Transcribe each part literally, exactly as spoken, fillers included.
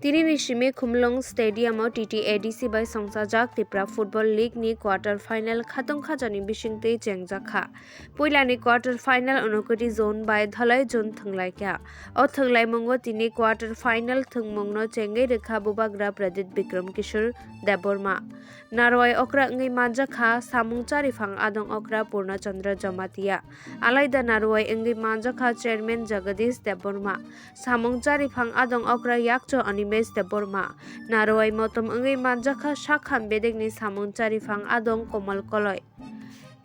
Tinini simi Khumlwng Stadium o T T A D C bai songchajak Tipra Football League ni quarter final khatungkhajani bisingtwi chengjakha. Puilani quarter final Unakoti zone bai Dhalai zone thwnglaikha. O thwnglaimungo tini quarter final thwngmungno chengwi rwkha bubagra Pradyut Bikram Kishore Debbarma. Narwai okra wngwi manjakha samung chariphang adong okra Purna Chandra Jamatia. Alaida narwai wngwi manjakha chairman Jagadish Debbarma. Samung chariphang adong okra yakchu Animesh Debbarma. Narwai motom wngwi manjakha sakham bedekni samung chariphang adong Komal Koloi.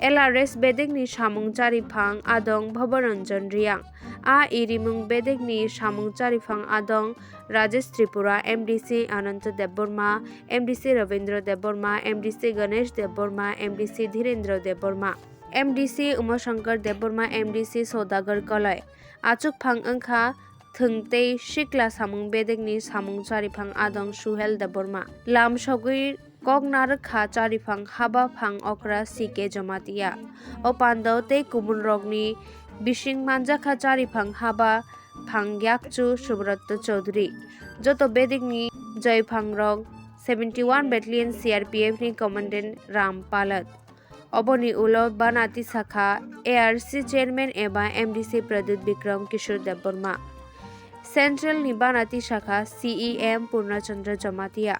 L R S bedekni samung chariphang adong Bhabaranjan Riang. A irimung bedekni samung chariphang adong Rajesh Tripura, M D C Ananta Debbarma, M D C Ravindra Debbarma, M D C Ganesh Debbarma, M D C Dhirendra Debbarma, M D C Umashankar Debbarma, M D C Saudagar Koloi. Achukphang wngkha thwng tei sikla samung bedekni samung chariphang adong Suhel Debbarma. Lam sogwi kok narwkha chariphang haba phang okra C K Jamatia. O pando tei kubunrokni bising manjakha chariphang haba phang yakchu Subroto Chaudhary. Joto bedekni joiphangrok seventy one Battalion C R P F ni Commandant Ram Palat. Oboni ulo bana tisakha A R C chairman eba M D C Pradyut Bikram Kishore Debbarma. Central ni bana tisakha C E M Purna Chandra Jamatia.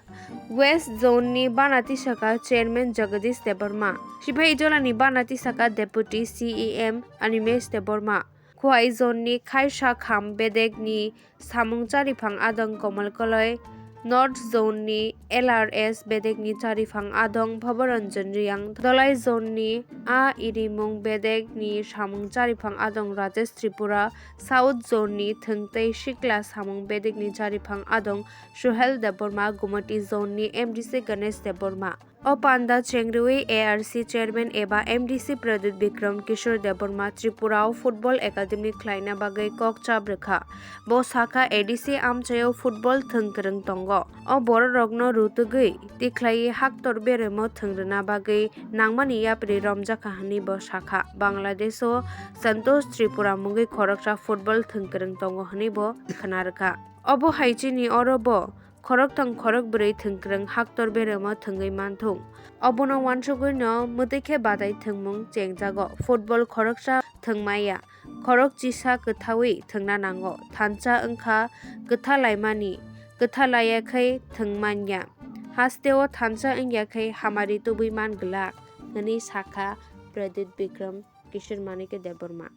West zone ni bana tisakha chairman Jagadish Debbarma. Siphai Ijola ni bana tisakha deputy C E M Animesh Debbarma. Khowai zone ni khaisa kham bedek ni samung chariphang adong Komal Koloi, North zone ni L R S bedek ni chariphang adong Bhabaranjan Riang, Dhalai zone ni a irimung bedek ni samung chariphang adong Rajesh Tripura, South zone ni thwng tei sikla samung bedek ni chariphang adong Suhel Debbarma, Gumati zone ni M D C Ganesh Debbarma. O panda chengriwi A R C chairman eba M D C Pradyut Bikram Kishore Debbarma Tripura o football academy khlaina bagwi kok chabrwkha. Bo sakha A D C amchaio football thwng kwrwng tongo. O bororokno rutugwi tikhlaiwi haktor beremo thwng rwna bagwi nangmani yapri romjakha hwnwi bo sakha. Bangladesh o Santosh Tripura mungwi khoroksa football thwng kwrwng tongo hwnwi bo khwnarwkha. Obo hai chini oro bo khorokthang khorokbrwi thwngkwrwng haktor beremo thwngwi manthung. Obono uansugwino mwtwi khe badai thwngmung chengjago. Football khoroksa thwngmaya, khorok chisa kwthawi thwngna nango. Thansa wngkha kwtha laimani, kwtha laiya khe thwngmanya. Hasteo thansa wngya khe hamari tubui man glak, hwnwi sakha Pradyut Bikram Kishore Manikya Debbarma.